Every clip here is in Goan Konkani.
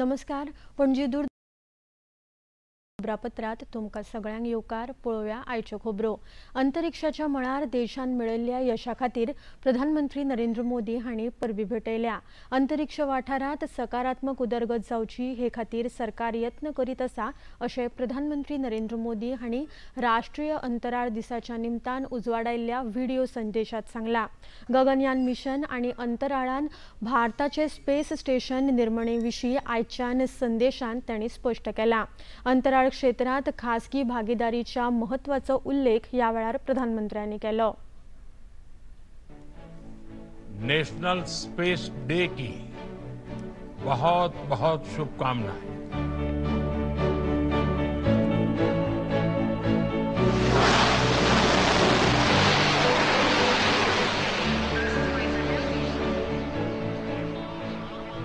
नमस्कार, पणजी दूर खबरापत्रांत तुमकां सगळ्यांक येवकार. पळोवया आयच्यो खबरो. अंतरिक्षाच्या मळार देशान मेळिल्ल्या यशा खातीर प्रधानमंत्री नरेंद्र मोदी हांणी परबी भेटयल्या. अंतरिक्ष वाठारांत सकारात्मक उदरगत जावची हे खातीर सरकार यत्न करीत आसा अशें प्रधानमंत्री नरेंद्र मोदी हांणी राष्ट्रीय अंतराळ दिसाच्या निमतान उजवाडायल्ल्या व्हिडिओ संदेशात सांगला. गगनयान मिशन आनी अंतराळान भारताचे स्पेस स्टेशन निर्मणे विशीं आयच्यान संदेशान तांणी स्पश्ट केला. अंतराळ क्षेत्रात खासगी भागीदारीच्या महत्वाचो उल्लेख या वेळार प्रधानमंत्र्यांनी केलो. नेशनल स्पेस डे की बहुत बहुत शुभकामनाएं.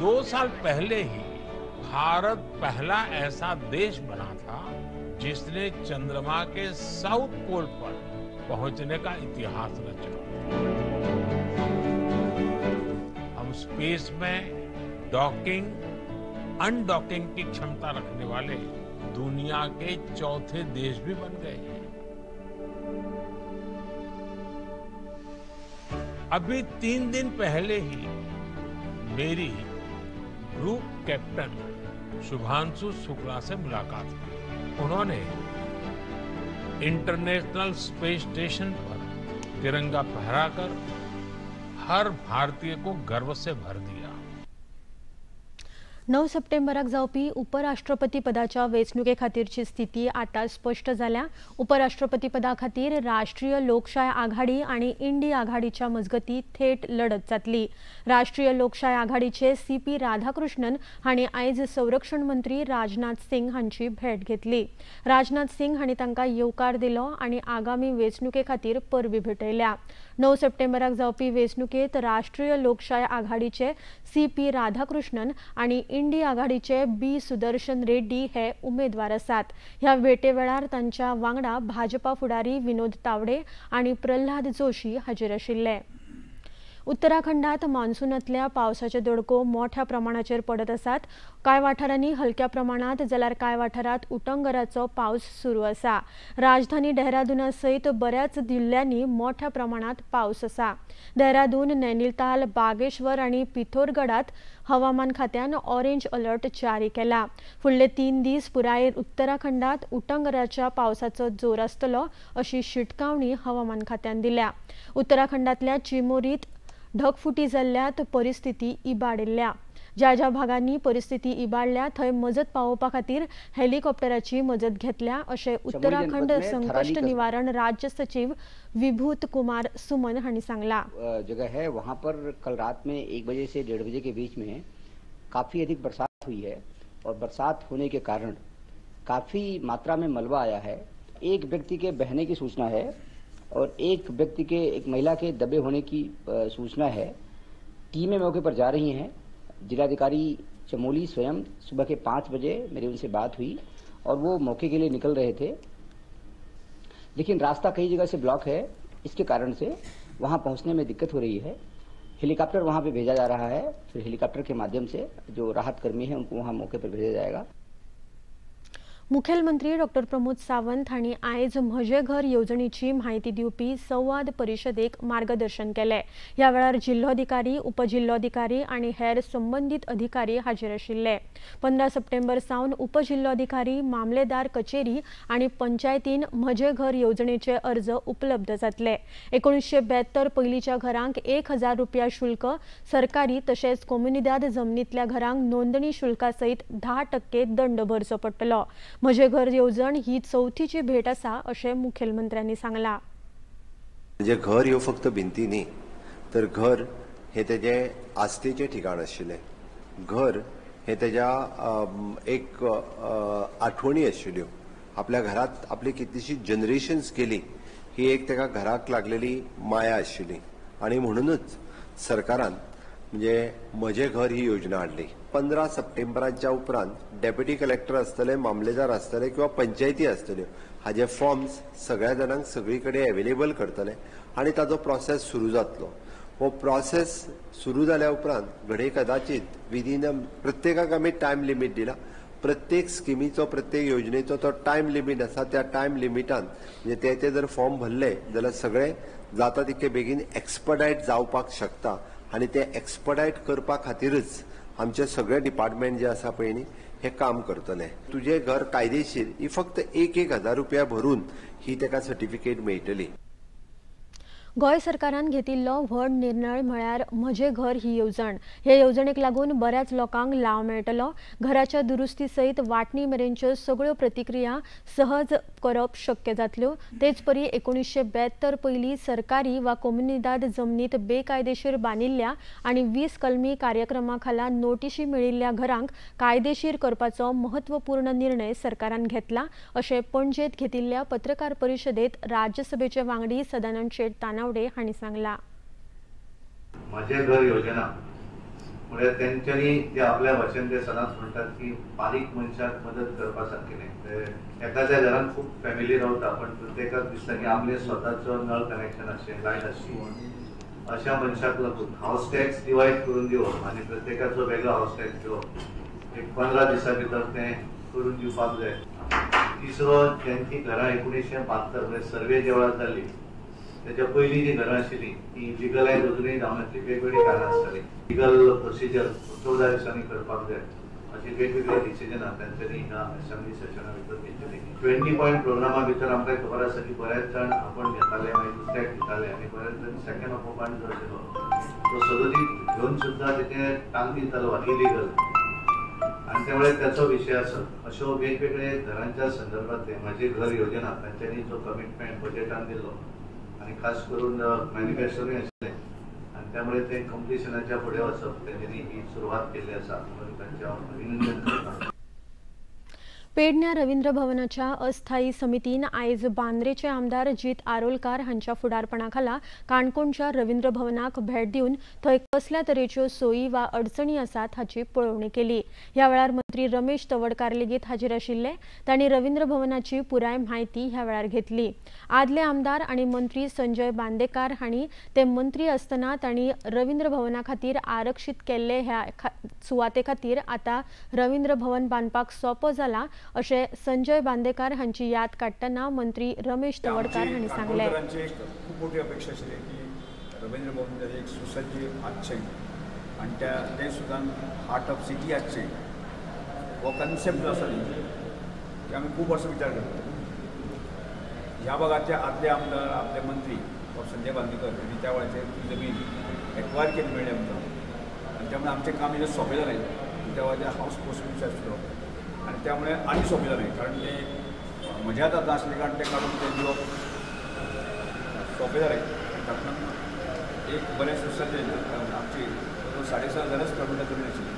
दो साल पहले ही भारत पहला ऐसा देश बना था जिसने चंद्रमा के साउथ पोल पर पहुंचने का इतिहास रचा. हम स्पेस में डॉकिंग, अनडॉकिंग की क्षमता रखने वाले दुनिया के चौथे देश भी बन गए हैं. अभी 3 दिन पहले ही मेरी ग्रुप कैप्टन शुभांशु शुक्ला से मुलाकात हुई. उन्होंने इंटरनेशनल स्पेस स्टेशन पर तिरंगा फहराकर हर भारतीय को गर्व से भर दिया. 9 सप्टेंबराक जावपी उपराष्ट्रपती पदाच्या वेंचणुके खातीरची स्थिती आतां स्पश्ट जाल्या. उपराष्ट्रपती पदा खातीर राष्ट्रीय लोकशाय आघाडी आनी इंडी आघाडीच्या मजगती थेट लढत जातली. राष्ट्रीय लोकशाय आघाडीचे सीपी राधाकृष्णन हांणी आयज संरक्षण मंत्री राजनाथ सिंग हांची भेट घेतली. राजनाथ सिंग हांणी तांकां येवकार दिलो आनी आगामी वेंचणुके खातीर परबी भेटयल्या. 9 सप्टेंबराक जावपी वेंचणुकेंत राष्ट्रीय लोकशाय आघाडीचे सीपी राधाकृष्णन आनी इंडी आघाडीचे बी सुदर्शन रेड्डी हे उमेदवार आसात. ह्या भेटे वेळार तांच्या वांगडा भाजपा फुडारी विनोद तावडे आनी प्रल्हाद जोशी हाजीर आशिल्ले. उत्तराखंडात मान्सूनांतल्या पावसाचे दडको मोठ्या प्रमाणाचेर पडत आसात. कांय वाठारांनी हलक्या प्रमाणात जाल्यार कांय वाठारांत उटंगराचो पावस सुरू आसा. राजधानी देहरादूना सयत बऱ्याच जिल्ल्यांनी मोठ्या प्रमाणात पावस आसा. देहरादून, नैनिताल, बागेश्वर आनी पिथोरगडात हवामान खात्यान ऑरेंज अलर्ट जारी केला. फुडले 3 दीस पुराय उत्तराखंडात उटंगराच्या पावसाचो जोर आसतलो अशी शिटकावणी हवामान खात्यान दिल्या. उत्तराखंडातल्या चिमोरीत ढगफुटी जाल्ल्यात परिस्थिती इबाडिल्ल्या. ज्या ज्या भागांनी परिस्थिती इबाडल्या थंय मजत पावोवपा खातीर हेलिकॉप्टराची मजत घेतल्या अशें उत्तराखंड संकश्ट निवारण राज्य सचिव विभूत कुमार सुमन हांणी सांगला. जगह है वहां पर कल रात में 1 बजे से 1:30 बजे के बीच में काफी अधिक बरसात हुई है और बरसात होने के कारण काफी मात्रा में मलबा आया है. एक व्यक्ति के बहने की सूचना है और एक व्यक्ति के, एक महिला के दबे होने की सूचना है. टीमें मौके पर जा रही हैं. जिलाधिकारी चमोली स्वयं सुबह के 5 बजे मेरी उनसे बात हुई और वो मौके के लिए निकल रहे थे, लेकिन रास्ता कई जगह से ब्लॉक है, इसके कारण से वहां पहुंचने में दिक्कत हो रही है. हेलीकॉप्टर वहां पे भेजा जा रहा है, फिर हेलीकॉप्टर के माध्यम से जो राहत कर्मी हैं उनको वहां मौके पर भेजा जाएगा. मुखेलमंत्री डॉक्टर प्रमोद सावंत हांणी आयज म्हजें घर येवजणेची म्हायती दिवपी संवाद परिशदेक मार्गदर्शन केलें. ह्या वेळार जिल्लोधिकारी, उपजिल्लोधिकारी आनी हेर संबंदीत अधिकारी हाजीर आशिल्ले. 15 सप्टेंबर सावन उपजिल्लोधिकारी, मामलेदार कचेरी आनी पंचायतीन म्हजें घर येवजणेचे अर्ज उपलब्ध जातले. 1972 पयलींच्या घरांक 1000 रुपया शुल्क, सरकारी तशेंच कोमुनिदाद जमनींतल्या घरांक नोंदणी शुल्का सयत 10% दंड भरचो पडटलो. म्हजें घर येवजण ही चवथीची भेट आसा अशें मुखेलमंत्र्यांनी सांगला. म्हणजे घर ह्यो फक्त भिंती न्ही, तर घर हे तेजे आस्थेचें ठिकाण आशिल्लें. घर हे तेज्या एक आठवणी आशिल्ल्यो. आपल्या घरात आपली कितलीशी जनरेशन्स गेली ही एक तेका घराक लागलेली माया आशिल्ली आनी म्हणूनच सरकारान म्हणजे म्हजें घर ही योजना हाडली. 15 सप्टेंबराच्या उपरांत डेप्युटी कलेक्टर आसतले, मामलेदार आसतले किंवा पंचायती आसतल्यो, हाजे फॉर्म्स सगळ्या जाणांक सगळी कडेन अवेलेबल करतले आनी ताजो प्रोसेस सुरू जातलो. हो प्रोसेस सुरू जाल्या उपरांत घडये कदाचित विदीन प्रत्येकाक आमी टायम लिमीट दिला. प्रत्येक स्किमीचो प्रत्येक योजनेचो तो टायम लिमीट आसा. त्या टायम लिमिटान म्हणजे ते जर फॉर्म भरले जाल्यार सगळे जाता तितके बेगीन एक्सपडायट जावपाक शकता आनी ते एक्सपडायट करपा खातीरच आमचे सगळे डिपार्टमेंट जे आसा पळय न्ही हे काम करतले. तुजें घर कायदेशीर ही फक्त 1-1 हजार रुपया भरून ही ताका सर्टिफिकेट मेळटली. गोंय सरकारान घेतिल्लो व्हड निर्णय म्हळ्यार म्हजें घर ही येवजण. हे येवजणेक लागून बऱ्याच लोकांक लाव मेळटलो. घराच्या दुरुस्ती सयत वांटणी मेरेनच्यो सगळ्यो प्रतिक्रिया सहज करप शक्य जातल्यो. तेचपरी 1972 पयलीं सरकारी वा कोमुनिदाद जमनीत बेकायदेशीर बांदिल्ल्या आनी 20 कलमी कार्यक्रमा खाला नोटिशी मेळिल्ल्या घरांक कायदेशीर करपाचो महत्वपूर्ण निर्णय सरकारान घेतला अशें पणजेत घेतिल्ल्या पत्रकार परिशदेत राज्यसभेचे वांगडी सदानंद शेट तानावडे हांणी सांगला. माझे घर योजना म्हळ्यार तेंच्यांनी ते आपल्या भाशेन ते सदांच म्हणटात की बारीक मनशाक मदत करपा सारकी न्ही. एखाद्या घरान खूब फॅमिली रावता, पण प्रत्येकाक दिसता की आपले स्वताचो नळ कनेक्शन आसचें, लायट आसची. अशा मनशाक लागून हावस टॅक्स डिवायड करून दिवप आनी प्रत्येकाचो वेगळो हावस टॅक्स दिवप, एक 15 दिसां भितर तें करून दिवपाक जाय. तिसरो, ज्यांची घरां 1972 म्हणजे सर्वे ज्या वेळार जाली त्याच्या पयलीं जी घरां आशिल्ली ती लिगलायज अजुनूय जावनासली. वेगवेगळीं कारणां आसतालीं. लिगल प्रोसिजर 14 दिसांनी करपाक जाय अशी वेगवेगळी डिसिजनां तांच्यांनी ह्या असेंब्ली सेशना भितर घेतलेली. 20 पॉयंट प्रोग्रामा भितर आमकां खबर आसा की बऱ्याच जाण आपण घेताले, मागीर दुसऱ्याक दिताले आनी बऱ्याच जाण सेकंड ऑक्युपंट जो आशिल्लो तो सदोदीत घेवन सुद्दां तेचे टांग दितालो इलिगल आनी त्यामुळे त्याचो विषय आसा. अश्यो वेगवेगळे घरांच्या संदर्भातले माझे घर योजना तांच्यांनी जो कमिटमेंट बजेटान दिल्लो आनी खास करून मॅनिफेस्टोनूय आशिल्लें आनी त्यामुळे ते कंप्लिशनाच्या फुडें वचप तेंच्यांनी ही सुरवात केल्ली आसा म्हणून तांचें हांव अभिनंदन करतां. पेडण्या रवींद्र भवनाच्या अस्थायी समितीन आयज बांद्रेचे आमदार जीत आरोलकार हांच्या फुडारपणाखाला काणकोणच्या रवींद्र भवनाक भेट दिवन थंय कसल्या तरेच्यो सोयी वा अडचणी आसात हाची पळोवणी केली. ह्या वेळार मंत्री रमेश तवडकार लेगीत हाजीर आशिल्ले. तांणी रवींद्र भवनाची पुराय म्हायती ह्या वेळार घेतली. आदले आमदार आनी मंत्री संजय बांदेकार हांणी ते मंत्री आसतना तांणी रवींद्र भवना खातीर आरक्षीत केल्ले ह्या सुवाते खातीर आतां रवींद्र भवन बांदपाक सोपो जाला अशें संजय बांदेकार हांची याद काडटना मंत्री रमेश तवडकार हांणी सांगलें. एक खूप मोठी अपेक्षा आशिल्ली की रवींद्र भवन एक सुसज्ज आसचें आनी त्या तें सुद्दां हार्ट ऑफ सिटी आसचें. हो कन्सेप्ट जो आसा न्ही की आमी खूब वर्सां विचार करता. ह्या भागाचे आदले आमदार, आदले मंत्री बाब संजय बांदेकर हांणी त्या वेळाचेर ती जमीन एक्वायर केली मेळ्ळी आमकां आनी त्यामुळे आमचें काम इल्लें सोंपें जालें. त्या वेळाचेर हावस पोस्ट आसलो आनी त्यामुळे आनी सोंपें जालें, कारण तें म्हज्याच आतां आसलें कारण तें काडून तें दिवप सोंपें जालें. तातूंत एक बरें सुसज्ज आमची 7,500 स्क्वेअर मिटर जमीन आशिल्ली,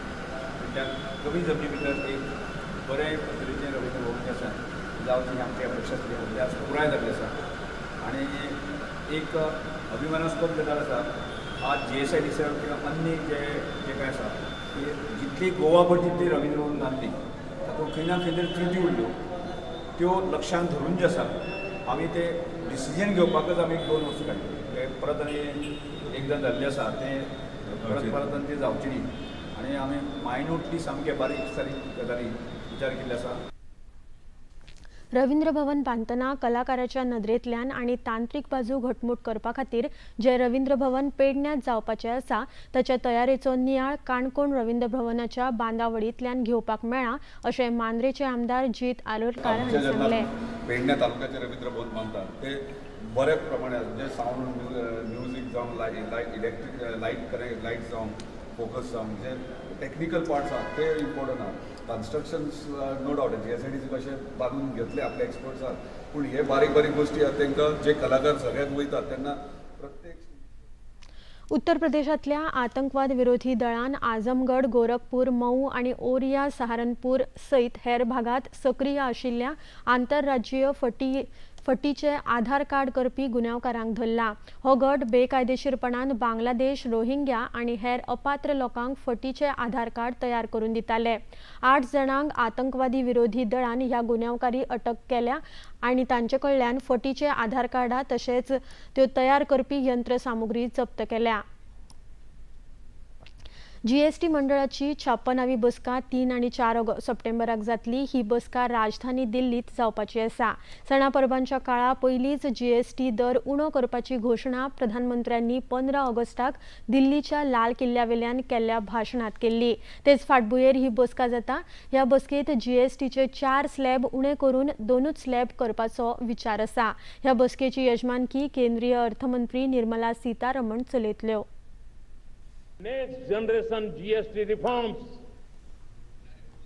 पूण त्या कमी जमनी भितर एक बरें तरेचें रवींद्र भवन जें आसा जावची ही आमची अपेक्षा आसली, ती आज पुराय जाल्ली आसा. आनी एक अभिमानास्पद गजाल आसा, आज GSIDC किंवा अन्य जे जे कांय आसा की जितली गोवाभर जितली रवींद्र भवन बांदली तातूंत खंय ना खंय तरी त्रुटी उरल्यो, त्यो लक्षांत धरून जे आसा आमी ते डिसिजन घेवपाकच आमी 2 वर्सां काडली. परत आनी एकदां जाल्लें आसा तें परत परत आनी तें जावचें न्ही आनी आमी मायन्यूटली सामके बारीक सारीक गजाली विचार केल्ले आसा. रवींद्र भवन बांदतना कलाकाराच्या नदरेंतल्यान आनी तांत्रीक बाजू घटमूट करपा खातीर जे रवींद्र भवन पेडण्यांत जावपाचें आसा ताच्या तयारेचो नियाळ काणकोण रवींद्र भवनाच्या बांदावळींतल्यान घेवपाक मेळ्ळा अशें मांद्रेचे आमदार जीत आरोलकार हांणी सांगलें. पेडण्या तालुक्याचे रवींद्र भवन बांदतात ते बऱ्या प्रमाणे म्हणजे सावंड म्युजीक जावं, light electric light connect light जावं, फोकस जावं, जे टेक्निकल पार्ट्स आहात ते इम्पॉर्टंट आहा. कन्स्ट्रक्शन्स नो डावट GSIDC कशें बांदून घेतले आपले एक्सपर्ट्स आहात, पूण हे बारीक बारीक गोश्टी आहात तांकां जे कलाकार सगळ्याक वयतात तेन्ना प्रत्येक. उत्तर प्रदेशांतल्या आतंकवाद विरोधी दळान आझमगड, गोरखपूर, मऊ आनी ओरिया सहारनपूर सयत हेर भागात सक्रीय आशिल्ल्या आंतरराज्यीय फटीचे आधार कार्ड करपी गुन्यांवकारांक धरला. हो गट बेकायदेशीरपणान बांगलादेश, रोहिंग्या आनी हेर अपात्र लोकांक फटीचे आधार कार्ड तयार करून दिताले. 8 जाणांक आतंकवादी विरोधी दळान ह्या गुन्यांवकारी अटक केल्या आनी तांचे कडल्यान फटीचे आधार कार्डां तशेंच त्यो तयार करपी यंत्रसामुग्री जप्त केल्या. जीएसटी मंडळाची 56वी बसका 3 आनी 4 सप्टेंबराक जातली. ही बसका राजधानी दिल्लीत जावपाची आसा. सणा परबांच्या काळा पयलींच जीएसटी दर उणो करपाची घोशणा प्रधानमंत्र्यांनी 15 ऑगस्टाक दिल्लीच्या लाल किल्ल्यावेल्यान केल्ल्या भाशणांत केल्ली. तेच फाटभुंयेर ही बसका जाता. ह्या बसकेंत जीएसटीचे 4 स्लॅब उणे करून 2च स्लॅब करपाचो विचार आसा. ह्या बसकेची यजमानकी केंद्रीय अर्थमंत्री निर्मला सीतारमण चलयतल्यो. नेक्स्ट जनरेशन जीएसटी रिफॉर्म्स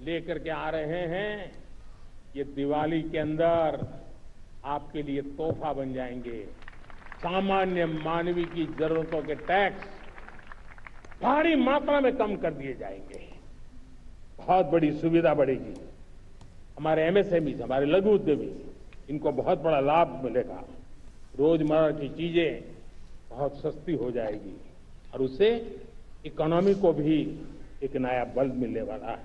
लेकर के आ रहे हैं. ये दिवाली के अंदर आपके लिए तोहफा बन जाएंगे. सामान्य मानवी की जरूरतों के टैक्स भारी मात्रा में कम कर दिए जाएंगे. बहुत बड़ी सुविधा बढ़ेगी. हमारे एमएसएमई, हमारे लघु उद्यमी, इनको बहुत बड़ा लाभ मिलेगा. रोजमर्रा की चीजें बहुत सस्ती हो जाएगी और उससे इकोनॉमी को भी एक नया बल मिलने वाला है.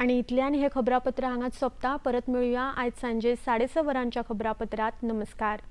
आणि इतल्यान हे खबरापत्र हांगाच सोंपता. परत मेळुया आयज सांजे 6:30 वरांच्या खबरापत्रात. नमस्कार.